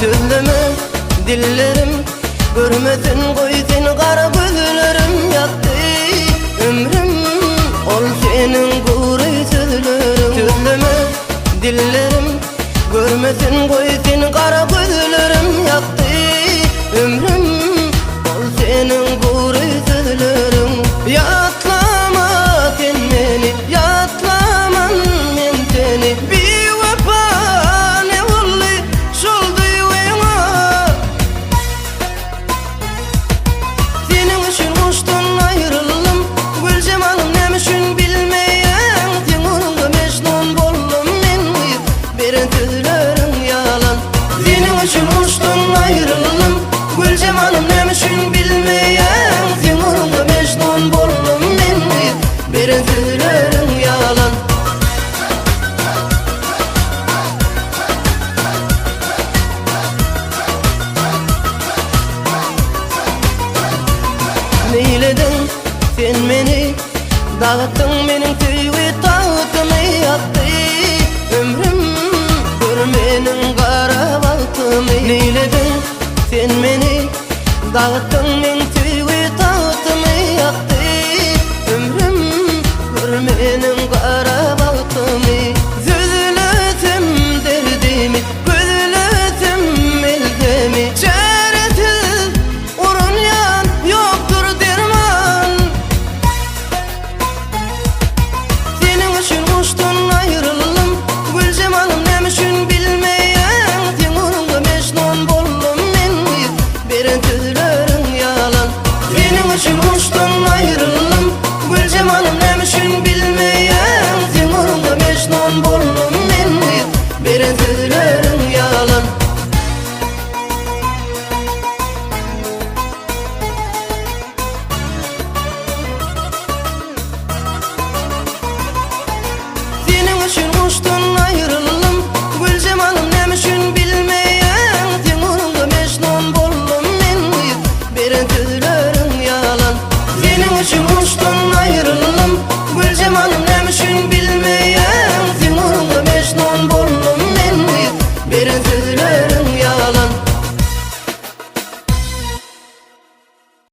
Sözleme dillerim Görmesin goý seni gara gözlerim Ýakdy ömrüm Ol seniň gury sözleriň Sözleme dillerim Görmesin goý seni gara gözlerim Ýakdy ömrüm Ol seniň gury sözleriň Ýatlama sen meni Ýatlaman men seni Biwepa ne boldy şol duýgyňa Seniň üçin guşdan aýryldym Güljemalym näme üçin bilmeýäň Seň uruňda Mejnun boldum men gyz Beren sözleriň ýalan Seniň üçin guşdan aýryldym Güljemalym näme üçin bilmeýäň Seň uruňda Mejnun boldum men gyz Beren sözleriň ýalan Neýlediň sen meni Dagytdyň meniň söýgi tagtymy Ýakdy ömrüm Gör meniň gara bagtymy Neýlediň sen meni Dagytdyň.